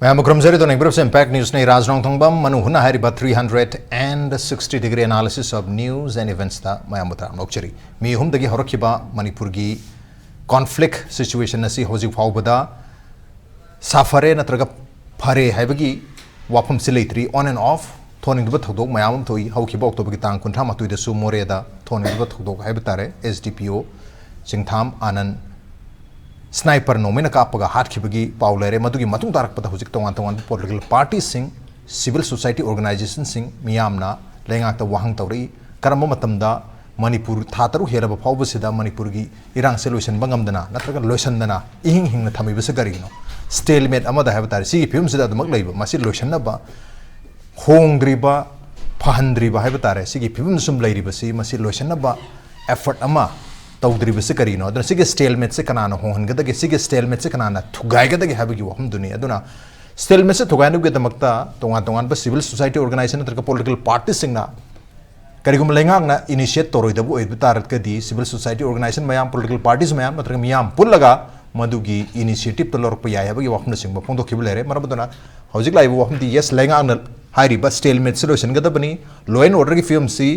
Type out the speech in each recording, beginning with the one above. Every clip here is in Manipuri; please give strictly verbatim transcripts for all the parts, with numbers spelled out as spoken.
ꯃꯌꯥꯝꯕꯨ ꯈꯨꯔꯨꯝꯖꯔꯤ꯫ ꯗꯣꯅꯤꯡ ꯕ꯭ꯔꯨꯞꯁ ꯏꯝꯄꯦꯛ ꯅ꯭ꯌꯨꯁꯅꯤ꯫ ꯔꯥꯖ ꯅꯣꯡꯊꯣꯡꯕꯝ ꯃꯅꯨꯡ ꯍꯨꯠꯅ ꯍꯥꯏꯔꯤꯕ three hundred and sixty degree analysis of news and eventsꯇ ꯃꯌꯥꯝꯕꯨ ꯇꯔꯥꯝꯅ ꯑꯣꯛꯆꯔꯤ꯫ ꯃꯤ ꯑꯍꯨꯝꯗꯒꯤ ꯍꯧꯔꯛꯈꯤꯕ ꯃꯅꯤꯄꯨꯔꯒꯤ conflict situation ꯑꯁꯤ ꯍꯧꯖꯤꯛ ꯐꯥꯎꯕꯗ ꯁꯥꯐꯔꯦ ꯅꯠꯇ꯭ꯔꯒ ꯐꯔꯦ ꯍꯥꯏꯕꯒꯤ ꯋꯥꯐꯝꯁꯤ ꯂꯩꯇ꯭ꯔꯤ꯫ On and off ꯊꯣꯛꯅꯤꯡꯗꯕ ꯊꯧꯗꯣꯛ ꯃꯌꯥꯝ ꯑꯃ ꯊꯣꯛꯏ꯫ ꯍꯧꯈꯤꯕ ꯑꯣꯛꯇꯣꯕꯔꯒꯤ ꯇꯥꯡ ꯀꯨꯟꯊ꯭ꯔꯥ ꯃꯥꯊꯣꯏꯗꯁꯨ ꯃꯣꯔꯦꯗ ꯊꯣꯛꯅꯤꯡꯗꯕ ꯊꯧꯗꯣꯛ ꯍꯥꯏꯕ ꯇꯥꯔꯦ, S D P O ꯆꯤꯡꯊꯥꯝ ꯑꯥꯅꯟ sniper ꯅꯣꯡꯃꯩꯅ ꯀꯥꯞꯄꯒ ꯍꯥꯠꯈꯤꯕꯒꯤ ꯄꯥꯎ ꯂꯩꯔꯦ꯫ ꯃꯗꯨꯒꯤ ꯃꯇꯨꯡ ꯇꯥꯔꯛꯄꯗ ꯍꯧꯖꯤꯛ ꯇꯣꯉꯥꯟ ꯇꯣꯉꯥꯟꯕ political partyꯁꯤꯡ, civil society organizationꯁꯤꯡ ꯃꯤꯌꯥꯝꯅ ꯂꯩꯉꯥꯛꯇ ꯋꯥꯍꯪ ꯇꯧꯔꯛꯏ꯫ ꯀꯔꯝꯕ ꯃꯇꯝꯗ ꯃꯅꯤꯄꯨꯔ ꯊꯥ ꯇꯔꯨꯛ ꯍꯦꯜꯂꯕ ꯐꯥꯎꯕꯁꯤꯗ ꯃꯅꯤꯄꯨꯔꯒꯤ ꯏꯔꯥꯡꯁꯦ ꯂꯣꯏꯁꯤꯟꯕ ꯉꯝꯗꯅ ꯅꯠꯇ꯭ꯔꯒ ꯂꯣꯏꯁꯤꯟꯗꯅ ꯏꯍꯤꯡ ꯍꯤꯡꯅ ꯊꯝꯃꯤꯕꯁꯦ ꯀꯔꯤꯒꯤꯅꯣ? Stalemate ꯑꯃꯗ ꯍꯥꯏꯕ ꯇꯥꯔꯦ, ꯁꯤꯒꯤ ꯐꯤꯕꯝꯁꯤꯗ ꯑꯗꯨꯃꯛ ꯂꯩꯕ, ꯃꯁꯤ ꯂꯣꯏꯁꯤꯟꯅꯕ ꯍꯣꯡꯗ꯭ꯔꯤꯕ, ꯐꯍꯟꯗ꯭ꯔꯤꯕ ꯍꯥꯏꯕ ꯇꯥꯔꯦ, ꯁꯤꯒꯤ ꯐꯤꯕꯝꯗ ꯁꯨꯝ ꯂꯩꯔꯤꯕꯁꯤ, ꯃꯁꯤ ꯂꯣꯏꯁꯤꯟꯅꯕ effort ꯑꯃ ꯇꯧꯗ꯭ꯔꯤꯕꯁꯤ ꯀꯔꯤꯅꯣ? ꯑꯗꯨꯅ ꯁꯤꯒꯤ stalemateꯁꯦ ꯀꯅꯥꯅ ꯍꯣꯡꯍꯟꯒꯗꯒꯦ? ꯁꯤꯒꯤ stalemateꯁꯦ ꯀꯅꯥꯅ ꯊꯨꯒꯥꯏꯒꯗꯒꯦ ꯍꯥꯏꯕꯒꯤ ꯋꯥꯐꯝꯗꯨꯅꯤ꯫ ꯑꯗꯨꯅ stalemateꯁꯦ ꯊꯨꯒꯥꯏꯅꯕꯒꯤꯗꯃꯛꯇ ꯇꯣꯉꯥꯟ ꯇꯣꯉꯥꯟꯕ civil society organization ꯅꯠꯇ꯭ꯔꯒ political partyꯁꯤꯡꯅ ꯀꯔꯤꯒꯨꯝꯕ ꯂꯩꯉꯥꯛꯅ initiate ꯇꯧꯔꯣꯏꯗꯕ ꯑꯣꯏꯕ ꯇꯥꯔꯒꯗꯤ, civil society organization ꯃꯌꯥꯝ, political parties ꯃꯌꯥꯝ ꯅꯠꯇ꯭ꯔꯒ ꯃꯤꯌꯥꯝ ꯄꯨꯜꯂꯒ ꯃꯗꯨꯒꯤ initiativeꯇ ꯂꯧꯔꯛꯄ ꯌꯥꯏ ꯍꯥꯏꯕꯒꯤ ꯋꯥꯐꯝꯅꯆꯤꯡꯕ ꯐꯣꯡꯗꯣꯛꯈꯤꯕ ꯂꯩꯔꯦ꯫ ꯃꯔꯝ ꯑꯗꯨꯅ ꯍꯧꯖꯤꯛ ꯂꯥꯛꯏꯕ ꯋꯥꯐꯝꯗꯤ, yes, ꯂꯩꯉꯥꯛꯅ ꯍꯥꯏꯔꯤꯕ stalemateꯁꯤ ꯂꯣꯏꯁꯤꯟꯒꯗꯕꯅꯤ, law and orderꯒꯤ ꯐꯤꯕꯝꯁꯤ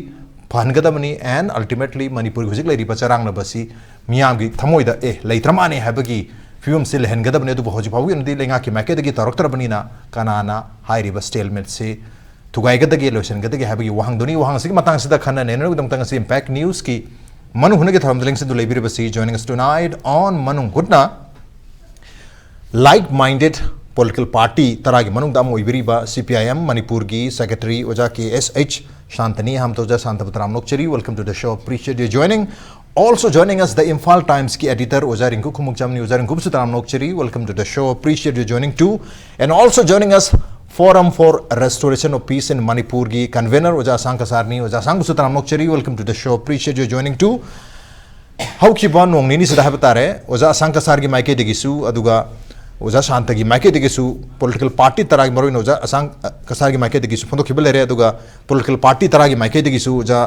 ꯐꯍꯟꯒꯗꯕꯅꯤ, and ultimately ꯃꯅꯤꯄꯨꯔꯒꯤ ꯍꯧꯖꯤꯛ ꯂꯩꯔꯤꯕ ꯆꯔꯥꯡꯅꯕꯁꯤ ꯃꯤꯌꯥꯝꯒꯤ ꯊꯃꯣꯏꯗ, ꯑꯦ, ꯂꯩꯇ꯭ꯔ ꯃꯥꯅꯦ ꯍꯥꯏꯕꯒꯤ ꯐꯤꯕꯝꯁꯤ ꯂꯩꯍꯟꯒꯗꯕꯅꯤ꯫ ꯑꯗꯨꯕꯨ ꯍꯧꯖꯤꯛ ꯐꯥꯎꯒꯤ ꯑꯣꯏꯅꯗꯤ ꯂꯩꯉꯥꯛꯀꯤ ꯃꯥꯏꯀꯩꯗꯒꯤ ꯇꯧꯔꯛꯇ꯭ꯔꯕꯅꯤꯅ ꯀꯅꯥꯅ ꯍꯥꯏꯔꯤꯕ stalemateꯁꯤ ꯊꯨꯒꯥꯏꯒꯗꯒꯦ, ꯂꯣꯏꯁꯤꯟꯒꯗꯒꯦ ꯍꯥꯏꯕꯒꯤ ꯋꯥꯍꯪꯗꯨꯅꯤ꯫ ꯋꯥꯍꯪ ꯑꯁꯤꯒꯤ ꯃꯇꯥꯡꯁꯤꯗ ꯈꯟꯅ ꯅꯩꯅꯅꯕꯒꯤꯗꯃꯛꯇ ꯉꯁꯤ ꯏꯝꯄꯦꯛ ꯅ꯭ꯌꯨꯁꯀꯤ ꯃꯅꯨꯡ ꯍꯨꯠꯅꯒꯤ ꯊꯧꯔꯝꯗ ꯂꯦꯡꯁꯤꯟꯗꯨ ꯂꯩꯕꯤꯔꯤꯕꯁꯤ, joining us tonight on ꯃꯅꯨꯡ ꯍꯨꯠꯅ, like minded political party ꯇꯔꯥꯒꯤ ꯃꯅꯨꯡꯗ ꯑꯃ ꯑꯣꯏꯕꯤꯔꯤꯕ C P I M ꯃꯅꯤꯄꯨꯔꯒꯤ secretary ꯑꯣꯖꯥ K S H ꯁꯥꯟꯇꯅꯤ꯫ ꯑꯍꯥꯟꯕꯗ ꯑꯣꯖꯥ ꯁꯥꯟꯇꯕꯨ ꯇꯔꯥꯝꯅ ꯑꯣꯛꯆꯔꯤ, welcome to the show, appreciate your joining. Also joining us, the Imphal Timesꯀꯤ editor ꯑꯣꯖꯥ ꯔꯤꯡꯀꯨ ꯈꯨꯃꯨꯛꯆꯝꯅꯤ꯫ ꯑꯣꯖꯥ ꯔꯤꯡꯀꯨꯕꯨꯁꯨ ꯇꯔꯥꯝꯅ ꯑꯣꯛꯆꯔꯤ, welcome to the show, appreciate your joining too. And also joining us, Forum for Restoration of Peace in Manipurꯒꯤ convener ꯑꯣꯖꯥ ꯑꯁꯥꯡ ꯀꯁꯥꯔꯅꯤ꯫ ꯑꯣꯖꯥ ꯑꯁꯥꯡꯕꯨꯁꯨ ꯇꯔꯥꯝꯅ ꯑꯣꯛꯆꯔꯤ, welcome to the show, appreciate your joining too. ꯍꯧꯈꯤꯕ ꯅꯣꯡ ꯅꯤꯅꯤꯁꯤꯗ ꯍꯥꯏꯕ ꯇꯥꯔꯦ, ꯑꯣꯖꯥ ꯑꯁꯥꯡ ꯀꯁꯥꯔꯒꯤ ꯃꯥꯏꯀꯩꯗꯒꯤꯁꯨ, ꯑꯗꯨꯒ ꯑꯣꯖꯥ ꯁꯥꯟꯇꯒꯤ ꯃꯥꯏꯀꯩꯗꯒꯤꯁꯨ, political party ꯇꯔꯥꯒꯤ, ꯃꯔꯨꯑꯣꯏꯅ ꯑꯣꯖꯥ ꯑꯁꯥꯡ ꯀꯁꯥꯔꯒꯤ ꯃꯥꯏꯀꯩꯗꯒꯤꯁꯨ ꯐꯣꯡꯗꯣꯛꯈꯤꯕ ꯂꯩꯔꯦ, ꯑꯗꯨꯒ political party ꯇꯔꯥꯒꯤ ꯃꯥꯏꯀꯩꯗꯒꯤꯁꯨ ꯑꯣꯖꯥ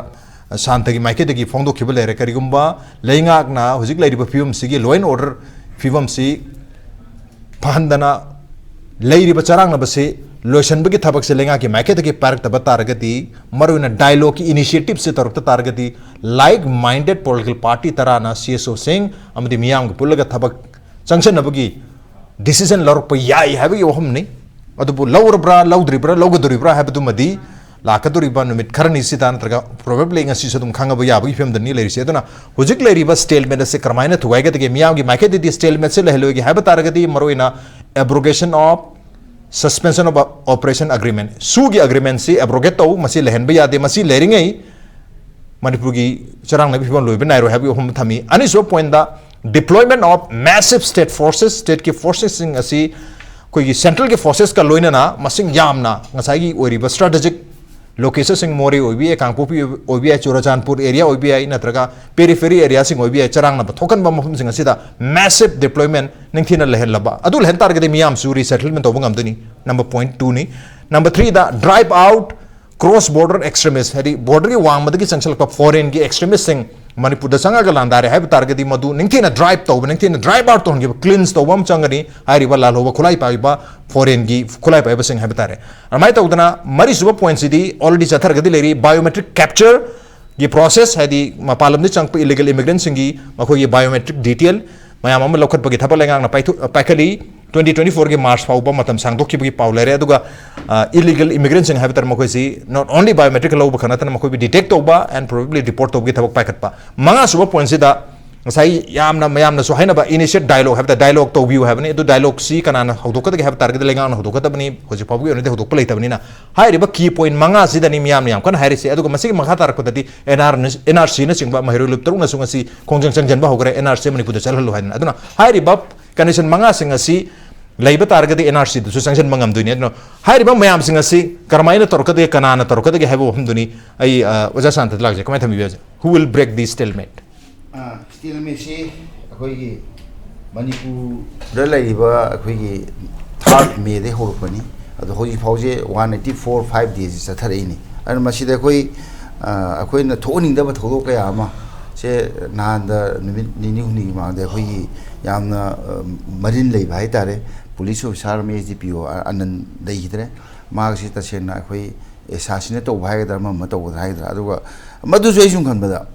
ꯁꯥꯟꯇꯒꯤ ꯃꯥꯏꯀꯩꯗꯒꯤ ꯐꯣꯡꯗꯣꯛꯈꯤꯕ ꯂꯩꯔꯦ꯫ ꯀꯔꯤꯒꯨꯝꯕ ꯂꯩꯉꯥꯛꯅ ꯍꯧꯖꯤꯛ ꯂꯩꯔꯤꯕ ꯐꯤꯕꯝꯁꯤꯒꯤ, law and order ꯐꯤꯕꯝꯁꯤ ꯐꯍꯟꯗꯅ, ꯂꯩꯔꯤꯕ ꯆꯔꯥꯡꯅꯕꯁꯤ ꯂꯣꯏꯁꯤꯟꯕꯒꯤ ꯊꯕꯛꯁꯦ ꯂꯩꯉꯥꯛꯀꯤ ꯃꯥꯏꯀꯩꯗꯒꯤ ꯄꯥꯏꯔꯛꯇꯕ ꯇꯥꯔꯒꯗꯤ, ꯃꯔꯨꯑꯣꯏꯅ ꯗꯥꯏꯂꯣꯒꯀꯤ ꯏꯅꯤꯁꯤꯌꯦꯇꯤꯚꯁꯦ ꯇꯧꯔꯛꯇ ꯇꯥꯔꯒꯗꯤ, ꯂꯥꯏꯛ ꯃꯥꯏꯟꯗꯦꯠ ꯄꯣꯂꯤꯇꯤꯀꯦꯜ ꯄꯥꯔꯇꯤ ꯇꯔꯥꯅ ꯁꯤ ꯑꯦꯁ ꯑꯣꯁꯤꯡ ꯑꯃꯗꯤ ꯃꯤꯌꯥꯝꯒ ꯄꯨꯜꯂꯒ ꯊꯕꯛ ꯆꯪꯁꯤꯟꯅꯕꯒꯤ ꯗꯤꯁꯤꯖꯟ ꯂꯧꯔꯛꯄ ꯌꯥꯏ ꯍꯥꯏꯕꯒꯤ ꯋꯥꯐꯝꯅꯤ꯫ ꯑꯗꯨꯕꯨ ꯂꯧꯔꯕ꯭ꯔꯥ, ꯂꯧꯗ꯭ꯔꯤꯕ꯭ꯔꯥ, ꯂꯧꯒꯗꯣꯔꯤꯕ꯭ꯔꯥ ꯍꯥꯏꯕꯗꯨꯃꯗꯤ ꯂꯥꯛꯀꯗꯧꯔꯤꯕ ꯅꯨꯃꯤꯠ ꯈꯔꯅꯤꯁꯤꯗ ꯅꯠꯇ꯭ꯔꯒ ꯄ꯭ꯔꯣꯕꯦꯕ꯭ꯂꯤ ꯉꯁꯤꯁꯨ ꯑꯗꯨꯝ ꯈꯪꯉꯕ ꯌꯥꯕꯒꯤ ꯐꯤꯕꯝꯗꯅꯤ ꯂꯩꯔꯤꯁꯦ꯫ ꯑꯗꯨꯅ ꯍꯧꯖꯤꯛ ꯂꯩꯔꯤꯕ ꯁ꯭ꯇꯦꯜꯃꯦꯠ ꯑꯁꯤ ꯀꯔꯝꯍꯥꯏꯅ ꯊꯨꯒꯥꯏꯒꯗꯒꯦ, ꯃꯤꯌꯥꯝꯒꯤ ꯃꯥꯏꯀꯩꯗꯗꯤ ꯁ꯭ꯇꯦꯜꯃꯦꯠꯁꯦ ꯂꯩꯍꯜꯂꯣꯏꯒꯦ ꯍꯥꯏꯕ ꯇꯥꯔꯒꯗꯤ, ꯃꯔꯨꯑꯣꯏꯅ abrogation of suspension of operation agreement, ꯁꯨꯒꯤ ꯑꯦꯒ꯭ꯔꯤꯃꯦꯟꯁꯤ ꯑꯦꯕ꯭ꯔꯣꯒꯦꯠ ꯇꯧ, ꯃꯁꯤ ꯂꯩꯍꯟꯕ ꯌꯥꯗꯦ꯫ ꯃꯁꯤ ꯂꯩꯔꯤꯉꯩ ꯃꯅꯤꯄꯨꯔꯒꯤ ꯆꯔꯥꯡꯅꯕꯒꯤ ꯐꯤꯕꯝ ꯂꯣꯏꯕ ꯅꯥꯏꯔꯣꯏ ꯍꯥꯏꯕꯒꯤ ꯋꯥꯐꯝ ꯊꯝꯃꯤ꯫ ꯑꯅꯤꯁꯨꯕ ꯄꯣꯏꯟꯗ, deployment of massive state forces, ꯁ꯭ꯇꯦꯠꯀꯤ ꯐꯣꯔꯁꯦꯁꯁꯤꯡ ꯑꯁꯤ ꯑꯩꯈꯣꯏꯒꯤ ꯁꯦꯟꯇ꯭ꯔꯦꯜꯒꯤ ꯐꯣꯔꯁꯦꯁꯀ ꯂꯣꯏꯅꯅ ꯃꯁꯤꯡ ꯌꯥꯝꯅ ꯉꯁꯥꯏꯒꯤ ꯑꯣꯏꯔꯤꯕ ꯁ꯭ꯇ꯭ꯔꯥꯇꯦꯖꯤꯛ ꯂꯣꯀꯦꯁꯟꯁꯤꯡ, ꯃꯣꯔꯦ ꯑꯣꯏꯕ ꯌꯥꯏ, ꯀꯥꯡꯄꯣꯛꯄꯤ ꯑꯣꯏꯕ ꯌꯥꯏ, ꯆꯨꯔꯆꯥꯟꯄꯨꯔ ꯑꯦꯔꯤꯌꯥ ꯑꯣꯏꯕ ꯌꯥꯏ, ꯅꯠꯇ꯭ꯔꯒ ꯄꯦꯔꯤꯐꯦꯔꯤ ꯑꯦꯔꯤꯌꯥꯁꯤꯡ ꯑꯣꯏꯕ ꯌꯥꯏ, ꯆꯔꯥꯡꯅꯕ ꯊꯣꯛꯍꯟꯕ ꯃꯐꯝꯁꯤꯡ ꯑꯁꯤꯗ ꯃꯦꯁꯤꯞ ꯗꯤꯄ꯭ꯂꯣꯏꯃꯦꯟ ꯅꯤꯡꯊꯤꯅ ꯂꯩꯍꯜꯂꯕ, ꯑꯗꯨ ꯂꯩꯍꯟ ꯇꯥꯔꯒꯗꯤ ꯃꯤꯌꯥꯝꯁꯨ ꯔꯤꯁꯦꯇꯜꯃꯦꯟ ꯇꯧꯕ ꯉꯝꯗꯣꯏꯅꯤ꯫ ꯅꯝꯕꯔ ꯄꯣꯏꯟꯠ ꯇꯨꯅꯤ꯫ ꯅꯝꯕꯔ ꯊ꯭ꯔꯤꯗ, drive out cross border extremists, ꯍꯥꯏꯗꯤ ꯕꯣꯔꯗꯔꯒꯤ ꯋꯥꯡꯃꯗꯒꯤ ꯆꯪꯁꯤꯜꯂꯛꯄ ꯐꯣꯔꯦꯟꯒꯤ ꯑꯦꯛꯁꯇ꯭ꯔꯤꯃꯤꯁꯁꯤꯡ ꯃꯅꯤꯄꯨꯔꯗ ꯆꯪꯉꯒ ꯂꯥꯟꯗꯥꯔꯦ ꯍꯥꯏꯕ ꯇꯥꯔꯒꯗꯤ, ꯃꯗꯨ ꯅꯤꯡꯊꯤꯅ ꯗ꯭ꯔꯥꯏꯚ ꯇꯧꯕ, ꯅꯤꯡꯊꯤꯅ ꯗ꯭ꯔꯥꯏꯚ ꯑꯥꯎꯠ ꯇꯧꯍꯟꯈꯤꯕ, ꯀ꯭ꯂꯤꯟꯁ ꯇꯧꯕ ꯑꯃ ꯆꯪꯒꯅꯤ꯫ ꯍꯥꯏꯔꯤꯕ ꯂꯥꯜꯍꯧꯕ ꯈꯨꯠꯂꯥꯏ ꯄꯥꯏꯕ, ꯐꯣꯔꯦꯟꯒꯤ ꯈꯨꯠꯂꯥꯏ ꯄꯥꯏꯕꯁꯤꯡ ꯍꯥꯏꯕ ꯇꯥꯔꯦ꯫ ꯑꯗꯨꯃꯥꯏꯅ ꯇꯧꯗꯅ, ꯃꯔꯤꯁꯨꯕ ꯄꯣꯏꯟꯠꯁꯤꯗꯤ ꯑꯣꯜꯔꯦꯗꯤ ꯆꯠꯊꯔꯒꯗꯤ ꯂꯩꯔꯤ, ꯕꯥꯏꯑꯣꯃꯦꯇ꯭ꯔꯤꯛ ꯀꯦꯞꯆꯔꯒꯤ ꯄ꯭ꯔꯣꯁꯦꯁ, ꯍꯥꯏꯗꯤ ꯃꯄꯥꯟ ꯂꯝꯗꯒꯤ ꯆꯪꯉꯛꯄ ꯏꯂꯤꯒꯦꯜ ꯏꯃꯤꯒ꯭ꯔꯦꯟꯁꯤꯡꯒꯤ ꯃꯈꯣꯏꯒꯤ ꯕꯥꯏꯑꯣꯃꯦꯇ꯭ꯔꯤꯛ ꯗꯤꯇꯦꯜ ꯃꯌꯥꯝ ꯑꯃ ꯂꯧꯈꯠꯄꯒꯤ ꯊꯕꯛ ꯂꯩꯉꯥꯛꯅ ꯄꯥꯏꯊꯣꯛ-, ꯄꯥꯏꯈꯠꯂꯤ꯫ ꯇ꯭ꯋꯦꯟꯇꯤ ꯇ꯭ꯋꯦꯟꯇꯤ ꯐꯣꯔꯒꯤ ꯃꯥꯔꯆ ꯐꯥꯎꯕ ꯃꯇꯝ ꯁꯥꯡꯗꯣꯛꯈꯤꯕꯒꯤ ꯄꯥꯎ ꯂꯩꯔꯦ꯫ ꯑꯗꯨꯒ ꯏꯂꯤꯒꯦꯜ ꯏꯃꯤꯒ꯭ꯔꯦꯟꯁꯤꯡ ꯍꯥꯏꯕ ꯇꯥꯔꯦ, ꯃꯈꯣꯏꯁꯤ ꯅꯣꯠ ꯑꯣꯟꯂꯤ ꯕꯥꯏꯑꯣꯃꯦꯇ꯭ꯔꯤꯛ ꯂꯧꯕ ꯈꯛ ꯅꯠꯇꯅ ꯃꯈꯣꯏꯕꯨ ꯗꯤꯇꯦꯛ ꯇꯧꯕ ꯑꯦꯟ ꯄ꯭ꯔꯣꯕꯦꯕ꯭ꯂꯤ ꯗꯤꯄꯣꯔꯠ ꯇꯧꯕꯒꯤ ꯊꯕꯛ ꯄꯥꯏꯈꯠꯄ꯫ ꯃꯉꯥꯁꯨꯕ ꯄꯣꯏꯟꯠꯁꯤꯗ ꯉꯁꯥꯏ ꯌꯥꯝꯅ ꯃꯌꯥꯝꯅꯁꯨ ꯍꯥꯏꯅꯕ ꯏꯅꯤꯁꯤꯌꯦꯠ ꯗꯥꯏꯂꯣꯒ ꯍꯥꯏꯕ ꯇꯥꯔꯦ, ꯗꯥꯏꯂꯣꯒ ꯇꯧꯕꯤꯌꯨ ꯍꯥꯏꯕꯅꯤ꯫ ꯑꯗꯨ ꯗꯥꯏꯂꯣꯒꯁꯤ ꯀꯅꯥꯅ ꯍꯧꯗꯣꯛꯀꯗꯒꯦ ꯍꯥꯏꯕ ꯇꯥꯔꯒꯗꯤ ꯂꯩꯉꯥꯛꯅ ꯍꯧꯗꯣꯛꯀꯗꯕꯅꯤ꯫ ꯍꯧꯖꯤꯛ ꯐꯥꯎꯕꯒꯤ ꯑꯣꯏꯅꯗꯤ ꯍꯧꯗꯣꯛꯄ ꯂꯩꯇꯕꯅꯤꯅ ꯍꯥꯏꯔꯤꯕ ꯀꯤ ꯄꯣꯏꯟꯠ ꯃꯉꯥꯁꯤꯗꯅꯤ ꯃꯤꯌꯥꯝꯅ ꯌꯥꯝ ꯀꯟꯅ ꯍꯥꯏꯔꯤꯁꯦ꯫ ꯑꯗꯨꯒ ꯃꯁꯤꯒꯤ ꯃꯈꯥ ꯇꯥꯔꯛꯄꯗꯗꯤ ꯑꯦꯟ ꯑꯥꯔ, ꯑꯦꯟ ꯑꯥꯔ ꯁꯤꯅꯆꯤꯡꯕ ꯃꯍꯩꯔꯣꯏ ꯂꯨꯞ ꯇꯔꯨꯛꯅꯁꯨ ꯉꯁꯤ ꯈꯣꯡꯖꯪ ꯆꯪꯁꯤꯟꯕ ꯍꯧꯈ꯭ꯔꯦ, ꯑꯦꯟ ꯑꯥꯔ ꯁꯤ ꯃꯅꯤꯄꯨꯔꯗ ꯆꯠꯍꯜꯂꯨ ꯍꯥꯏꯗꯅ꯫ ꯑꯗꯨꯅ ꯍꯥꯏꯔꯤꯕ ꯀꯟꯗꯤꯁꯟ ꯃꯉꯥꯁꯤꯡ ꯑꯁꯤ ꯂꯩꯕ ꯇꯥꯔꯒꯗꯤ ꯑꯦꯟ ꯑꯥꯔ ꯁꯤꯗꯨꯁꯨ ꯆꯪꯁꯤꯟꯕ ꯉꯝꯗꯣꯏꯅꯤ꯫ ꯑꯗꯨꯅ ꯍꯥꯏꯔꯤꯕ ꯃꯌꯥꯝꯁꯤꯡ ꯑꯁꯤ ꯀꯔꯝꯍꯥꯏꯅ ꯇꯧꯔꯛꯀꯗꯒꯦ, ꯀꯅꯥꯅ ꯇꯧꯔꯛꯀꯗꯒꯦ ꯍꯥꯏꯕ ꯋꯥꯐꯝꯗꯨꯅꯤ ꯑꯩ, ꯑ, ꯑꯣꯖꯥ ꯁꯥꯟꯇꯗ ꯂꯥꯛꯆꯩ꯫ ꯀꯃꯥꯏꯅ ꯊꯝꯕꯤꯕ ꯌꯥꯏ? Who will break this stalemate? ꯁ꯭ꯇꯦꯜꯃꯦꯠꯁꯤ ꯑꯩꯈꯣꯏꯒꯤ ꯃꯅꯤꯄꯨꯔꯗ ꯂꯩꯔꯤꯕ ꯑꯩꯈꯣꯏꯒꯤ ꯊꯥꯔꯠ ꯃꯦꯗꯒꯤ ꯍꯧꯔꯛꯄꯅꯤ꯫ ꯑꯗꯣ ꯍꯧꯖꯤꯛ ꯐꯥꯎꯁꯦ ꯋꯥꯟ ꯑꯩꯠꯇꯤ ꯐꯣꯔ, ꯐꯥꯏꯚ ꯗꯦꯁꯁꯤ ꯆꯠꯊꯔꯛꯏꯅꯤ꯫ ꯑꯗꯨꯅ ꯃꯁꯤꯗ ꯑꯩꯈꯣꯏ, ꯑ, ꯑꯩꯈꯣꯏꯅ ꯊꯣꯛꯍꯟꯅꯤꯡꯗꯕ ꯊꯧꯗꯣꯛ ꯀꯌꯥ ꯑꯃ ꯁꯦ ꯅꯍꯥꯟꯗ ꯅꯨꯃꯤꯠ ꯅꯤꯅꯤ ꯍꯨꯝꯅꯤꯒꯤ ꯃꯃꯥꯡꯗ ꯑꯩꯈꯣꯏꯒꯤ ꯌꯥꯝꯅ, ꯑ, ꯃꯔꯤꯟ ꯂꯩꯕ ꯍꯥꯏ ꯇꯥꯔꯦ, ꯄꯨꯂꯤꯁ ꯑꯣꯐꯤꯁꯥꯔ ꯑꯃ, ꯑꯦꯁ ꯗꯤ ꯄꯤ ꯑꯣ ꯑꯅꯟ ꯂꯩꯈꯤꯗ꯭ꯔꯦ꯫ ꯃꯥꯒꯤꯁꯤ ꯇꯁꯦꯡꯅ ꯑꯩꯈꯣꯏ ꯑꯦꯁꯥꯁꯤꯅ ꯇꯧꯕ ꯍꯥꯏꯒꯗ꯭ꯔꯥ, ꯑꯃ ꯑꯃ ꯇꯧꯒꯗ꯭ꯔꯥ ꯍꯥꯏꯒꯗ꯭ꯔꯥ, ꯑꯗꯨꯒ ꯃꯗꯨꯁꯨ ꯑꯩ ꯁꯨꯝ ꯈꯟꯕꯗ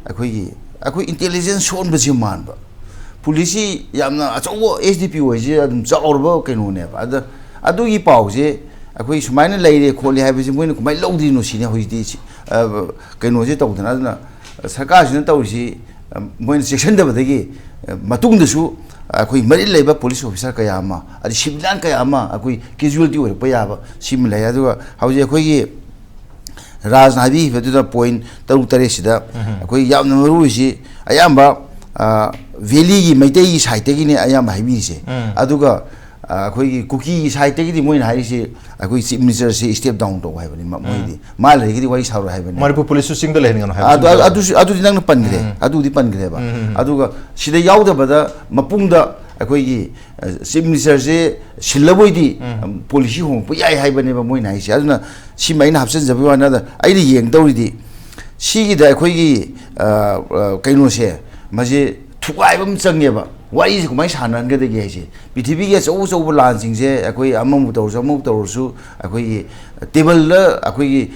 ꯑꯩꯈꯣꯏꯒꯤ, ꯑꯩꯈꯣꯏ ꯏꯟꯇꯦꯂꯤꯖꯦꯟꯁ ꯁꯣꯟꯕꯁꯤ ꯃꯥꯟꯕ꯫ ꯄꯨꯂꯤꯁꯁꯤ ꯌꯥꯝꯅ ꯑꯆꯧꯕ, ꯑꯦꯁ ꯗꯤ ꯄꯤ ꯑꯣ ꯍꯥꯏꯁꯦ ꯑꯗꯨꯝ ꯆꯥꯎꯔꯕ ꯀꯩꯅꯣꯅꯦꯕ꯫ ꯑꯗ ꯑꯗꯨꯒꯤ ꯄꯥꯎꯁꯦ ꯑꯩꯈꯣꯏ ꯁꯨꯃꯥꯏꯅ ꯂꯩꯔꯦ ꯈꯣꯠꯂꯦ ꯍꯥꯏꯕꯁꯤ ꯃꯣꯏꯅ ꯀꯃꯥꯏꯅ ꯂꯧꯗ꯭ꯔꯤꯅꯣ ꯁꯤꯅꯤ ꯍꯧꯖꯤꯛꯇꯤ ꯁꯤ-, ꯑ, ꯀꯩꯅꯣꯁꯦ ꯇꯧꯗꯅ꯫ ꯑꯗꯨꯅ ꯁꯔꯀꯥꯔꯁꯤꯅ ꯇꯧꯔꯤꯁꯤ, ꯑ, ꯃꯣꯏꯅ ꯆꯦꯛꯁꯤꯟꯗꯕꯗꯒꯤ, ꯑ, ꯃꯇꯨꯡꯗꯁꯨ ꯑꯩꯈꯣꯏ ꯃꯔꯤ ꯂꯩꯕ ꯄꯨꯂꯤꯁ ꯑꯣꯐꯤꯁꯥꯔ ꯀꯌꯥ ꯑꯃ, ꯑꯗꯩ ꯁꯤꯚꯤꯂꯤꯌꯥꯟ ꯀꯌꯥ ꯑꯃ ꯑꯩꯈꯣꯏ ꯀꯦꯖꯨꯋꯦꯂꯤꯇꯤ ꯑꯣꯏꯔꯛꯄ ꯌꯥꯕ ꯁꯤꯃ ꯂꯩ꯫ ꯑꯗꯨꯒ ꯍꯧꯖꯤꯛ ꯑꯩꯈꯣꯏꯒꯤ ꯔꯥꯖꯅ ꯍꯥꯏꯕꯤꯈꯤꯕꯗꯨꯗ ꯄꯣꯏꯟ ꯇꯔꯨꯛ ꯇꯔꯦꯠꯁꯤꯗ ꯑꯩꯈꯣꯏ ꯌꯥꯝꯅ ꯃꯔꯨ ꯑꯣꯏꯁꯤ ꯑꯌꯥꯝꯕ, ꯑ, ꯚꯦꯂꯤꯒꯤ ꯃꯩꯇꯩꯒꯤ ꯁꯥꯏꯠꯇꯒꯤꯅꯦ ꯑꯌꯥꯝꯕ ꯍꯥꯏꯕꯤꯔꯤꯁꯦ꯫ ꯎꯝ꯫ ꯑꯗꯨꯒ, ꯑ, ꯑꯩꯈꯣꯏꯒꯤ ꯀꯨꯀꯤꯒꯤ ꯁꯥꯏꯠꯇꯒꯤꯗꯤ ꯃꯣꯏꯅ ꯍꯥꯏꯔꯤꯁꯦ ꯑꯩꯈꯣꯏ ꯆꯤꯐ ꯃꯤꯅꯤꯁꯇꯔꯁꯦ ꯁ꯭ꯇꯦꯞ ꯗꯥꯎꯟ ꯇꯧ ꯍꯥꯏꯕꯅꯤ꯫ ꯃ-, ꯎꯝ꯫ ꯃꯣꯏꯗꯤ ꯃꯥ ꯂꯩꯔꯒꯗꯤ ꯋꯥꯔꯤ ꯁꯥꯔꯣꯏ ꯍꯥꯏꯕꯅꯤ꯫ ꯃꯅꯤꯄꯨꯔ ꯄꯨꯂꯤꯁꯁꯨ ꯆꯤꯡꯗ ꯂꯩꯍꯟꯒꯅꯨ ꯍꯥꯏꯕ ꯑꯗꯨ, ꯑꯗꯨꯁꯨ ꯑꯗꯨ, ꯌꯥꯎꯔꯦ꯫ ꯑꯗꯨꯗꯤ ꯅꯪꯅ ꯄꯟꯈ꯭ꯔꯦ꯫ ꯎꯝ꯫ ꯑꯗꯨꯗꯤ ꯄꯟꯈ꯭ꯔꯦꯕ꯫ ꯎꯝ, ꯎꯝ, ꯎꯝ꯫ ꯑꯗꯨꯒ ꯁꯤꯗ ꯌꯥꯎꯗꯕꯗ ꯃꯄꯨꯡꯗ ꯑꯩꯈꯣꯏꯒꯤ, ꯑ, ꯆꯤꯐ ꯃꯤꯅꯤꯁꯇꯔꯁꯦ ꯁꯤꯜꯂꯕꯣꯏꯗꯤ, ꯎꯝ꯫ ꯄꯣꯂꯤꯁꯤ ꯍꯣꯡꯉꯛꯄ ꯌꯥꯏ ꯍꯥꯏꯕꯅꯦꯕ ꯃꯣꯏꯅ ꯍꯥꯏꯁꯦ꯫ ꯑꯗꯨꯅ ꯁꯤꯃ ꯑꯩꯅ ꯍꯥꯞꯆꯤꯟꯖꯕꯒꯤ ꯋꯥꯅꯤ꯫ ꯑꯗ ꯑꯩꯅ ꯌꯦꯡꯗꯧꯔꯤꯗꯤ ꯁꯤꯒꯤꯗ ꯑꯩꯈꯣꯏꯒꯤ, ꯑ, ꯑ, ꯀꯩꯅꯣꯁꯦ, ꯃꯁꯤ ꯊꯨꯒꯥꯏꯕ ꯑꯃ ꯆꯪꯉꯦꯕ꯫ ꯋꯥꯔꯤꯁꯦ ꯀꯃꯥꯏꯅ ꯁꯥꯟꯅꯍꯟꯒꯗꯒꯦ ꯍꯥꯏꯁꯦ꯫ ꯄ꯭ꯔꯤꯊꯤꯕꯤꯒꯤ ꯑꯆꯧ ꯑꯆꯧꯕ ꯂꯥꯟꯁꯤꯡꯁꯦ ꯑꯩꯈꯣꯏ ꯑꯃꯕꯨ ꯇꯧꯔꯁꯨ ꯑꯃꯕꯨ ꯇꯧꯔꯁꯨ ꯑꯩꯈꯣꯏꯒꯤ ꯇꯦꯕꯜꯗ ꯑꯩꯈꯣꯏꯒꯤ,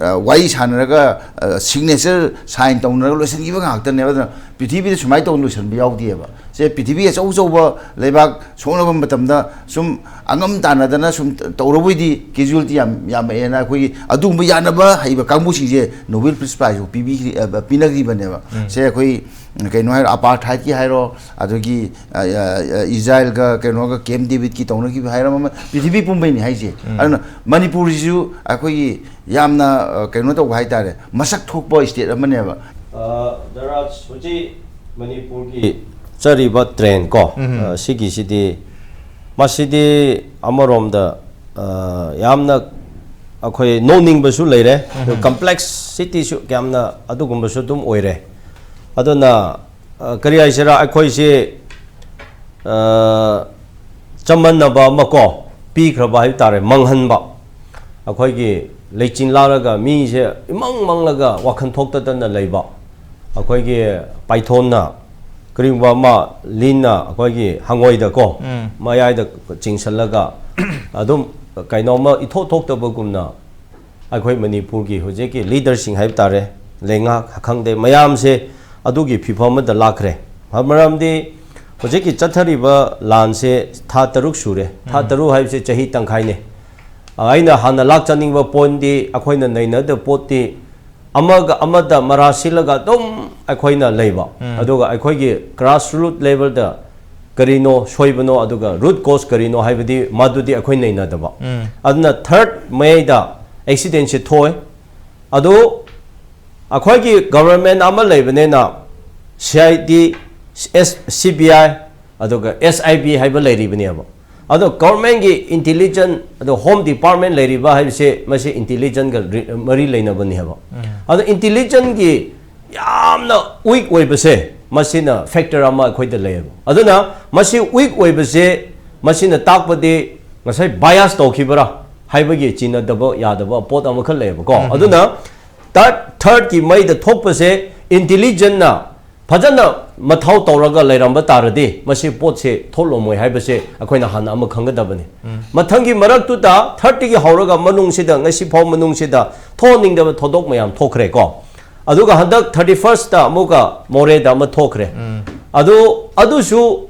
ꯑ, ꯋꯥꯔꯤ ꯁꯥꯟꯅꯔꯒ, ꯑ, ꯁꯤꯒꯅꯦꯆꯔ ꯁꯥꯏꯟ ꯇꯧꯅꯔꯒ ꯂꯣꯏꯁꯤꯟꯈꯤꯕ ꯉꯥꯛꯇꯅꯦꯕ꯫ ꯑꯗꯨꯅ ꯄ꯭ꯔꯤꯊꯤꯕꯤꯗ ꯁꯨꯃꯥꯏꯅ ꯇꯧꯅ ꯂꯣꯏꯁꯤꯟꯕ ꯌꯥꯎꯗꯦꯕ꯫ ꯁꯦ ꯄ꯭ꯔꯤꯊꯤꯕꯤ ꯑꯆꯧ ꯑꯆꯧꯕ ꯂꯩꯕꯥꯛ ꯁꯣꯛꯅꯕ ꯃꯇꯝꯗ ꯁꯨꯝ ꯑꯉꯝ ꯇꯥꯟꯅꯗꯅ ꯁꯨꯝ ꯇꯧꯔꯕꯣꯏꯗꯤ ꯀꯦꯖꯨꯋꯦꯂꯤꯇꯤ ꯌꯥꯝ ꯌꯥꯝꯃꯛꯑꯦꯅ ꯑꯩꯈꯣꯏꯒꯤ ꯑꯗꯨꯒꯨꯝꯕ ꯌꯥꯅꯕ ꯍꯩꯕ ꯀꯥꯡꯕꯨꯁꯤꯡꯁꯦ ꯅꯣꯕꯦꯜ ꯄꯤꯁ ꯄ꯭ꯔꯥꯏꯖ ꯄꯤꯕꯤꯈ꯭ꯔꯤ-, ꯑ, ꯄꯤꯅꯈ꯭ꯔꯤꯕꯅꯦꯕ꯫ ꯎꯝ꯫ ꯁꯦ ꯑꯩꯈꯣꯏ ꯀꯩꯅꯣ ꯍꯥꯏꯔꯣ, ꯑꯄꯥꯔꯊꯥꯏꯗꯀꯤ ꯍꯥꯏꯔꯣ, ꯑꯗꯒꯤ, ꯑ, ꯑ, ꯑ, ꯏꯖꯔꯥꯏꯜꯒ ꯀꯩꯅꯣꯒ ꯀꯦꯝ ꯗꯦꯕꯤꯗꯀꯤ ꯇꯧꯅꯈꯤꯕ ꯍꯥꯏꯔꯣ, ꯑꯃ ꯄ꯭ꯔꯤꯊꯤꯕꯤ ꯄꯨꯝꯕꯩꯅꯤ ꯍꯥꯏꯁꯦ꯫ ꯎꯝ꯫ ꯑꯗꯨꯅ ꯃꯅꯤꯄꯨꯔꯁꯤꯁꯨ ꯑꯩꯈꯣꯏꯒꯤ ꯌꯥꯝꯅ, ꯑ, ꯀꯩꯅꯣ ꯇꯧꯕ ꯍꯥꯏꯇꯥꯔꯦ, ꯃꯁꯛ ꯊꯣꯛꯄ ꯁ꯭ꯇꯦꯠ ꯑꯃꯅꯦꯕ꯫ ꯑ, ꯗꯥ ꯔꯥꯖ, ꯍꯧꯖꯤꯛ ꯃꯅꯤꯄꯨꯔꯒꯤ ꯆꯠꯂꯤꯕ ꯇ꯭ꯔꯦꯟ ꯀꯣ, ꯎꯝ꯫ ꯑ, ꯁꯤꯒꯤꯁꯤꯗꯤ, ꯃꯁꯤꯗꯤ ꯑꯃꯔꯣꯝꯗ, ꯑ, ꯌꯥꯝꯅ ꯑꯩꯈꯣꯏ ꯅꯣꯛꯅꯤꯡꯕꯁꯨ ꯂꯩꯔꯦ, ꯎꯝ꯫ ꯀꯝꯄ꯭ꯂꯦꯛꯁꯤꯇꯤꯁꯨ ꯌꯥꯝꯅ ꯑꯗꯨꯒꯨꯝꯕꯁꯨ ꯑꯗꯨꯝ ꯑꯣꯏꯔꯦ꯫ ꯑꯗꯨꯅ, ꯑ, ꯀꯔꯤ ꯍꯥꯏꯁꯤꯔꯥ, ꯑꯩꯈꯣꯏꯁꯤ, ꯑ, ꯆꯃꯝꯅꯕ ꯑꯃ ꯀꯣ, ꯄꯤꯈ꯭ꯔꯕ ꯍꯥꯏꯕ ꯇꯥꯔꯦ, ꯃꯥꯡꯍꯟꯕ꯫ ꯑꯩꯈꯣꯏꯒꯤ ꯂꯩꯆꯤꯟ ꯂꯥꯛꯂꯒ ꯃꯤꯁꯦ ꯏꯃꯪ ꯃꯪꯂꯒ ꯋꯥꯈꯜ ꯊꯣꯛꯇꯗꯅ ꯂꯩꯕ꯫ ꯑꯩꯈꯣꯏꯒꯤ ꯄꯥꯏꯊꯣꯟꯅ ꯀꯔꯤꯒꯨꯝꯕ ꯑꯃ ꯂꯤꯟꯅ ꯑꯩꯈꯣꯏꯒꯤ ꯍꯪꯉꯣꯏꯗꯀꯣ ꯎꯝ꯫ ꯃꯌꯥꯏꯗ ꯆꯤꯡꯁꯜꯂꯒ ꯑꯗꯨꯝ ꯀꯩꯅꯣꯝꯃ ꯏꯊꯣꯛ ꯊꯣꯛꯇꯕꯒꯨꯝꯅ ꯑꯩꯈꯣꯏ ꯃꯅꯤꯄꯨꯔꯒꯤ ꯍꯧꯖꯤꯛꯀꯤ ꯂꯤꯗꯔꯁꯤꯡ ꯍꯥꯏꯕ ꯇꯥꯔꯦ, ꯂꯩꯉꯥꯛ ꯈꯪꯗꯦ, ꯃꯌꯥꯝꯁꯦ ꯑꯗꯨꯒꯤ ꯐꯤꯕꯝ ꯑꯃꯗ ꯂꯥꯛꯈ꯭ꯔꯦ꯫ ꯃꯔꯝꯗꯤ ꯍꯧꯖꯤꯛꯀꯤ ꯆꯠꯊꯔꯤꯕ ꯂꯥꯟꯁꯦ ꯊꯥ ꯇꯔꯨꯛ ꯁꯨꯔꯦ꯫ ꯊꯥ ꯎꯝ꯫ ꯇꯔꯨꯛ ꯍꯥꯏꯕꯁꯦ ꯆꯍꯤ ꯇꯪꯈꯥꯏꯅꯦ꯫ ꯑꯩꯅ ꯍꯥꯟꯅ ꯂꯥꯛꯆꯅꯤꯡꯕ ꯄꯣꯏꯟꯗꯤ, ꯑꯩꯈꯣꯏꯅ ꯅꯩꯅꯗꯕ ꯄꯣꯠꯇꯤ ꯑꯃꯒ ꯑꯃꯗ ꯃꯔꯥ ꯁꯤꯜꯂꯒ ꯑꯗꯨꯝ ꯑꯩꯈꯣꯏꯅ ꯂꯩꯕ꯫ ꯎꯝ꯫ ꯑꯗꯨꯒ ꯑꯩꯈꯣꯏꯒꯤ ꯒ꯭ꯔꯥꯁ ꯔꯨꯠ ꯂꯦꯚꯦꯜꯗ ꯀꯔꯤꯅꯣ ꯁꯣꯏꯕꯅꯣ, ꯑꯗꯨꯒ ꯔꯨꯠ ꯀꯣꯁ ꯀꯔꯤꯅꯣ ꯍꯥꯏꯕꯗꯤ ꯃꯗꯨꯗꯤ ꯑꯩꯈꯣꯏ ꯅꯩꯅꯗꯕ꯫ ꯎꯝ꯫ ꯑꯗꯨꯅ ꯊꯥꯔꯠ ꯃꯌꯥꯏꯗ ꯑꯦꯛꯁꯤꯗꯦꯟꯁꯤ ꯊꯣꯛꯑꯦ꯫ ꯑꯗꯨ ꯑꯩꯈꯣꯏꯒꯤ ꯒꯕꯔꯃꯦꯟ ꯑꯃ ꯂꯩꯕꯅꯤꯅ C I D, S, C B ꯑꯥꯏ, ꯑꯗꯨꯒ ꯑꯦꯁ ꯑꯥꯏ ꯕꯤ ꯍꯥꯏꯕ ꯂꯩꯔꯤꯕꯅꯦꯕ꯫ ꯑꯗꯣ ꯒꯣꯔꯃꯦꯟꯒꯤ ꯏꯟꯇꯤꯂꯤꯖꯦꯟ, ꯑꯗꯣ ꯍꯣꯝ ꯗꯤꯄꯥꯔꯠꯃꯦꯟ ꯂꯩꯔꯤꯕ ꯍꯥꯏꯕꯁꯦ ꯃꯁꯤ ꯏꯟꯇꯤꯂꯤꯖꯦꯟꯒ ꯔꯤ-, ꯃꯔꯤ ꯂꯩꯅꯕꯅꯦꯕ꯫ ꯎꯝ꯫ ꯑꯗꯣ ꯏꯟꯇꯤꯂꯤꯖꯦꯟꯒꯤ ꯌꯥꯝꯅ ꯋꯤꯛ ꯑꯣꯏꯕꯁꯦ ꯃꯁꯤꯅ ꯐꯦꯛꯇꯔ ꯑꯃ ꯑꯩꯈꯣꯏꯗ ꯂꯩꯌꯦꯕ꯫ ꯑꯗꯨꯅ ꯃꯁꯤ ꯋꯤꯛ ꯑꯣꯏꯕꯁꯦ ꯃꯁꯤꯅ ꯇꯥꯛꯄꯗꯤ ꯉꯁꯥꯏ ꯕꯥꯏꯑꯁ ꯇꯧꯈꯤꯕꯔꯥ ꯍꯥꯏꯕꯒꯤ ꯆꯤꯡꯅꯗꯕ ꯌꯥꯗꯕ ꯄꯣꯠ ꯑꯃꯈꯛ ꯂꯩꯌꯦꯕꯀꯣ꯫ ꯎꯝ꯫ ꯑꯗꯨꯅ ꯊꯥꯔꯠ, ꯊꯥꯔꯠꯀꯤ ꯃꯩꯗ ꯊꯣꯛꯄꯁꯦ ꯏꯟꯇꯤꯂꯤꯖꯦꯟꯅ ꯐꯖꯅ ꯃꯊꯧ ꯇꯧꯔꯒ ꯂꯩꯔꯝꯕ ꯇꯥꯔꯗꯤ ꯃꯁꯤ ꯄꯣꯠꯁꯦ ꯊꯣꯛꯂꯝꯃꯣꯏ ꯍꯥꯏꯕꯁꯦ ꯑꯩꯈꯣꯏꯅ ꯍꯥꯟꯅ ꯑꯃ ꯈꯪꯒꯗꯕꯅꯤ꯫ ꯎꯝ꯫ ꯃꯊꯪꯒꯤ ꯃꯔꯛꯇꯨꯗ ꯊꯥꯔꯠꯇꯒꯤ ꯍꯧꯔꯒ ꯃꯅꯨꯡꯁꯤꯗ ꯉꯁꯤ ꯐꯥꯎ ꯃꯅꯨꯡꯁꯤꯗ ꯊꯣꯛꯍꯟꯅꯤꯡꯗꯕ ꯊꯧꯗꯣꯛ ꯃꯌꯥꯝ ꯊꯣꯛꯈ꯭ꯔꯦꯀꯣ꯫ ꯑꯗꯨꯒ ꯍꯟꯗꯛ ꯊꯥꯔꯇꯤ ꯐꯥꯔꯁꯇ ꯑꯃꯨꯛꯀ ꯃꯣꯔꯦꯗ ꯑꯃ ꯊꯣꯛꯈ꯭ꯔꯦ꯫ ꯎꯝ꯫ ꯑꯗꯨ, ꯑꯗꯨꯁꯨ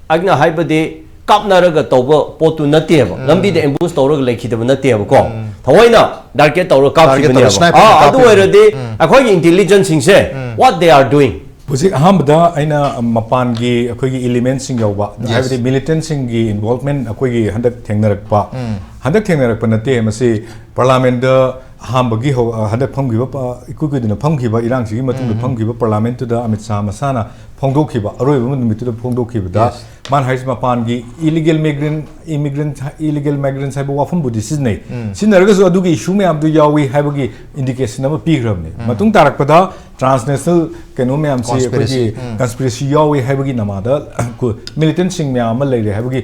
ꯑꯩꯅ ꯍꯥꯏꯕꯗꯤ ꯀꯥꯞꯅꯔꯒ ꯇꯧꯕ ꯄꯣꯠꯇꯨ ꯅꯠꯇꯦꯕ꯫ ꯎꯝ꯫ ꯂꯝꯕꯤꯗ ꯑꯦꯝꯕꯨꯁ ꯇꯧꯔꯒ ꯂꯩꯈꯤꯗꯕ ꯅꯠꯇꯦꯕꯀꯣ꯫ ꯎꯝ꯫ ꯊꯑꯣꯏꯅ ꯇꯥꯔꯒꯦꯠ ꯇꯧꯔꯒ ꯇꯥꯔꯒꯦꯠ ꯇꯧꯔꯒ ꯀꯥꯞꯈꯤꯕꯅꯦꯕ꯫ ꯁ꯭ꯅꯥꯏꯄꯔꯅ ꯑꯥ, ꯑꯗꯨ ꯀꯥꯞꯈꯤꯕꯅꯦꯕ꯫ ꯑꯣꯏꯔꯗꯤ ꯎꯝ꯫ ꯑꯩꯈꯣꯏꯒꯤ ꯏꯟꯇꯤꯂꯤꯖꯦꯟꯁꯁꯤꯡꯁꯦ, ꯎꯝ꯫ What they are doing? ꯍꯧꯖꯤꯛ ꯑꯍꯥꯟꯕꯗ ꯑꯩꯅ ꯃꯄꯥꯟꯒꯤ ꯑꯩꯈꯣꯏꯒꯤ ꯏꯂꯤꯃꯦꯟꯁꯤꯡ ꯌꯥꯎꯕ, yes, ꯍꯥꯏꯕꯗꯤ ꯃꯤꯂꯤꯇꯦꯟꯁꯤꯡꯒꯤ ꯏꯟꯚꯣꯜꯚꯃꯦꯟ ꯑꯩꯈꯣꯏꯒꯤ ꯍꯟꯗꯛ ꯊꯦꯡꯅꯔꯛꯄ, ꯎꯝ꯫ ꯍꯟꯗꯛ ꯊꯦꯡꯅꯔꯛꯄ ꯅꯠꯇꯦ, ꯃꯁꯤ ꯄꯥꯔꯂꯥꯃꯦꯟꯗ ꯑꯍꯥꯟꯕꯒꯤ ꯍꯧ-, ꯑ, ꯍꯟꯗꯛ ꯐꯝꯈꯤꯕ ꯄ-, ꯏꯀꯨꯏ ꯀꯨꯏꯗꯅ ꯐꯝꯈꯤꯕ ꯏꯔꯥꯡꯁꯤꯒꯤ ꯃꯇꯨꯡꯗ ꯎꯝ꯫ ꯐꯝꯈꯤꯕ ꯄꯥꯔꯂꯥꯃꯦꯟꯠꯇꯨꯗ ꯑꯃꯤꯠ ꯁꯥꯍ ꯃꯁꯥꯅ ꯐꯣꯡꯗꯣꯛꯈꯤꯕ, ꯑꯔꯣꯏꯕ ꯅꯨꯃꯤꯠꯇꯨꯗ ꯐꯣꯡꯗꯣꯛꯈꯤꯕꯗ, yes, ꯃꯥꯅ ꯍꯥꯏꯔꯤꯁꯦ ꯃꯄꯥꯟꯒꯤ illegal migrant, immigrant, illegal migrants ꯍꯥꯏꯕ ꯋꯥꯐꯝꯕꯨꯗꯤ ꯁꯤꯖꯤꯟꯅꯩ꯫ ꯎꯝ꯫ ꯁꯤꯖꯤꯟꯅꯔꯒꯁꯨ ꯑꯗꯨꯒꯤ ꯏꯁꯨ ꯃꯌꯥꯝꯗꯨ ꯌꯥꯎꯏ ꯍꯥꯏꯕꯒꯤ ꯏꯟꯗꯤꯀꯦꯁꯟ ꯑꯃ ꯄꯤꯈ꯭ꯔꯕꯅꯤ꯫ ꯎꯝ꯫ ꯃꯇꯨꯡ ꯇꯥꯔꯛꯄꯗ ꯇ꯭ꯔꯥꯟꯁꯅꯦꯁꯅꯦꯜ ꯀꯩꯅꯣ ꯃꯌꯥꯝꯁꯤ, conspiracy, ꯑꯩꯈꯣꯏꯒꯤ, ꯎꯝ, ꯀꯟꯁꯄꯤꯔꯦꯁꯤ ꯌꯥꯎꯏ ꯍꯥꯏꯕꯒꯤ ꯅꯃꯥꯗ ꯃꯤꯂꯤꯇꯦꯟꯁꯤꯡ ꯃꯌꯥꯝ ꯑꯃ ꯂꯩꯔꯦ ꯍꯥꯏꯕꯒꯤ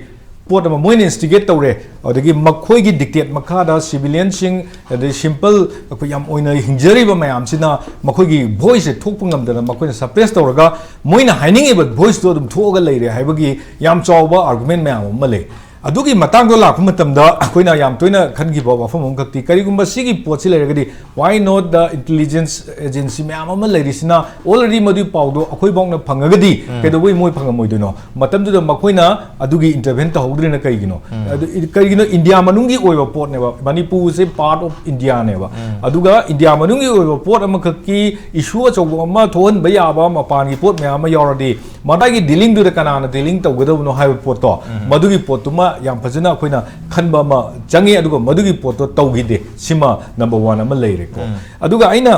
ꯄꯣꯠ ꯑꯃ ꯃꯣꯏꯅ ꯏꯟꯁꯇꯤꯒꯦꯠ ꯇꯧꯔꯦ꯫ ꯑꯗꯒꯤ ꯃꯈꯣꯏꯒꯤ ꯗꯤꯛꯇꯦꯠ ꯃꯈꯥꯗ ꯁꯤꯚꯤꯂꯤꯌꯟꯁꯤꯡ, ꯑꯗꯩ ꯁꯤꯝꯄꯜ ꯑꯩꯈꯣꯏ ꯌꯥꯝ ꯑꯣꯏꯅ ꯍꯤꯡꯖꯔꯤꯕ ꯃꯌꯥꯝꯁꯤꯅ ꯃꯈꯣꯏꯒꯤ ꯚꯣꯏꯁꯁꯦ ꯊꯣꯛꯄ ꯉꯝꯗꯅ ꯃꯈꯣꯏꯅ ꯁꯄ꯭ꯔꯦꯁ ꯇꯧꯔꯒ ꯃꯣꯏꯅ ꯍꯥꯏꯅꯤꯡꯉꯤꯕ ꯚꯣꯏꯁꯇꯣ ꯑꯗꯨꯝ ꯊꯣꯛꯑꯒ ꯂꯩꯔꯦ ꯍꯥꯏꯕꯒꯤ ꯌꯥꯝ ꯆꯥꯎꯕ ꯑꯥꯔꯒꯨꯃꯦꯟ ꯃꯌꯥꯝ ꯑꯃ ꯂꯩ꯫ ꯑꯗꯨꯒꯤ ꯃꯇꯥꯡꯗꯣ ꯂꯥꯛꯄ ꯃꯇꯝꯗ ꯑꯩꯈꯣꯏꯅ ꯌꯥꯝ ꯇꯣꯏꯅ ꯈꯟꯈꯤꯕ ꯋꯥꯐꯝ ꯑꯃꯈꯛꯇꯤ, ꯀꯔꯤꯒꯨꯝꯕ ꯁꯤꯒꯤ ꯄꯣꯠꯁꯤ ꯂꯩꯔꯒꯗꯤ, why not the intelligence agency ꯃꯌꯥꯝ ꯑꯃ ꯂꯩꯔꯤꯁꯤꯅ already ꯃꯗꯨꯒꯤ ꯄꯥꯎꯗꯣ ꯑꯩꯈꯣꯏꯐꯥꯎꯅ ꯐꯪꯉꯒꯗꯤ ꯀꯩꯗꯧꯕꯩ ꯃꯣꯏ ꯐꯪꯉꯝꯃꯣꯏꯗꯣꯏꯅꯣ? ꯃꯇꯝꯗꯨꯗ ꯃꯈꯣꯏꯅ ꯑꯗꯨꯒꯤ ꯏꯟꯇꯔꯚꯦꯟ ꯇꯧꯍꯧꯗ꯭ꯔꯤꯅ ꯀꯩꯒꯤꯅꯣ? ꯑꯗꯨ ꯏ-, ꯀꯔꯤꯒꯤꯅꯣ? ꯏꯟꯗꯤꯌꯥ ꯃꯅꯨꯡꯒꯤ ꯑꯣꯏꯕ ꯄꯣꯠꯅꯦꯕ, ꯃꯅꯤꯄꯨꯔꯁꯦ ꯄꯥꯔꯠ ꯑꯣꯐ ꯏꯟꯗꯤꯌꯥꯅꯦꯕ꯫ ꯑꯗꯨꯒ ꯏꯟꯗꯤꯌꯥ ꯃꯅꯨꯡꯒꯤ ꯑꯣꯏꯕ ꯄꯣꯠ ꯑꯃꯈꯛꯀꯤ ꯏꯁꯨ ꯑꯆꯧꯕ ꯑꯃ ꯊꯣꯛꯍꯟꯕ ꯌꯥꯕ ꯃꯄꯥꯟꯒꯤ ꯄꯣꯠ ꯃꯌꯥꯝ ꯑꯃ ꯌꯥꯎꯔꯗꯤ, ꯃꯗꯥꯏꯒꯤ ꯗꯤꯂꯤꯡꯗꯨꯗ ꯀꯅꯥꯅ ꯗꯤꯂꯤꯡ ꯇꯧꯒꯗꯕꯅꯣ ꯍꯥꯏꯕ ꯄꯣꯠꯇꯣ, ꯃꯗꯨꯒꯤ ꯄꯣꯠꯇꯨꯃ ꯌꯥꯝ ꯐꯖꯅ ꯑꯩꯈꯣꯏꯅ ꯈꯟꯕ ꯑꯃ ꯆꯪꯉꯤ꯫ ꯑꯗꯨꯒ ꯃꯗꯨꯒꯤ ꯄꯣꯠꯇꯣ ꯇꯧꯈꯤꯗꯦ꯫ ꯁꯤꯃ ꯅꯝꯕꯔ ꯋꯥꯟ ꯑꯃ ꯂꯩꯔꯦꯀꯣ꯫ ꯑꯗꯨꯒ ꯑꯩꯅ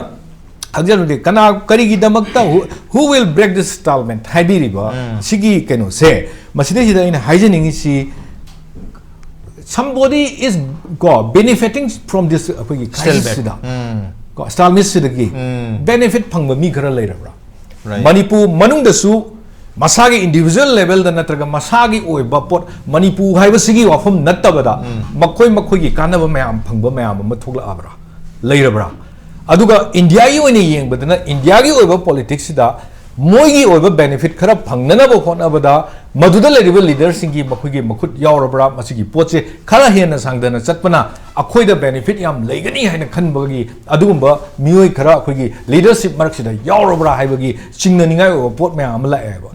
ꯍꯧꯖꯤꯛ ꯍꯧꯖꯤꯛ ꯀꯅꯥ, ꯀꯔꯤꯒꯤꯗꯃꯛꯇ, who, who will break this stalemate ꯍꯥꯏꯕꯤꯔꯤꯕ ꯁꯤꯒꯤ ꯀꯩꯅꯣꯁꯦ, ꯃꯁꯤꯗꯩꯁꯤꯗ ꯑꯩꯅ ꯍꯥꯏꯖꯅꯤꯡꯉꯤꯁꯤ, somebody is, ꯀꯣ, benefiting from this ꯑꯩꯈꯣꯏꯒꯤ crisis ꯁꯤꯗ, ꯀꯣ, stalemate ꯁꯤꯗꯒꯤ ꯕꯦꯅꯤꯐꯤꯠ ꯐꯪꯕ ꯃꯤ ꯈꯔ ꯂꯩꯔꯕ꯭ꯔꯥ? ꯃꯅꯤꯄꯨꯔ ꯃꯅꯨꯡꯗꯁꯨ ꯃꯁꯥꯒꯤ ꯏꯟꯗꯤꯕꯤꯖꯨꯋꯦꯜ ꯂꯦꯚꯦꯜꯗ ꯅꯠꯇ꯭ꯔꯒ ꯃꯁꯥꯒꯤ ꯑꯣꯏꯕ ꯄꯣꯠ, ꯃꯅꯤꯄꯨꯔ ꯍꯥꯏꯕꯁꯤꯒꯤ ꯋꯥꯐꯝ ꯅꯠꯇꯕꯗ ꯃꯈꯣꯏ ꯃꯈꯣꯏꯒꯤ ꯀꯥꯟꯅꯕ ꯃꯌꯥꯝ ꯐꯪꯕ ꯃꯌꯥꯝ ꯑꯃ ꯊꯣꯛꯂꯛꯑꯕ꯭ꯔꯥ, ꯂꯩꯔꯕ꯭ꯔꯥ? ꯑꯗꯨꯒ ꯏꯟꯗꯤꯌꯥꯒꯤ ꯑꯣꯏꯅ ꯌꯦꯡꯕꯗꯅ, ꯏꯟꯗꯤꯌꯥꯒꯤ ꯑꯣꯏꯕ ꯄꯣꯂꯤꯇꯤꯛꯁꯁꯤꯗ ꯃꯣꯏꯒꯤ ꯑꯣꯏꯕ ꯕꯦꯅꯤꯐꯤꯠ ꯈꯔ ꯐꯪꯅꯅꯕ ꯍꯣꯠꯅꯕꯗ ꯃꯗꯨꯗ ꯂꯩꯔꯤꯕ ꯂꯤꯗꯔꯁꯤꯡꯒꯤ ꯃꯈꯣꯏꯒꯤ ꯃꯈꯨꯠ ꯌꯥꯎꯔꯕ꯭ꯔꯥ? ꯃꯁꯤꯒꯤ ꯄꯣꯠꯁꯦ ꯈꯔ ꯍꯦꯟꯅ ꯁꯥꯡꯗꯅ ꯆꯠꯄꯅ ꯑꯩꯈꯣꯏꯗ ꯕꯦꯅꯤꯐꯤꯠ ꯌꯥꯝ ꯂꯩꯒꯅꯤ ꯍꯥꯏꯅ ꯈꯟꯕꯒꯤ ꯑꯗꯨꯒꯨꯝꯕ ꯃꯤꯑꯣꯏ ꯈꯔ ꯑꯩꯈꯣꯏꯒꯤ ꯂꯤꯗꯔꯁꯤꯞ ꯃꯔꯛꯁꯤꯗ ꯌꯥꯎꯔꯕ꯭ꯔꯥ ꯍꯥꯏꯕꯒꯤ ꯆꯤꯡꯅꯅꯤꯡꯉꯥꯏ ꯑꯣꯏꯕ ꯄꯣꯠ ꯃꯌꯥꯝ ꯑꯃ ꯂꯥꯛꯑꯦꯕ꯫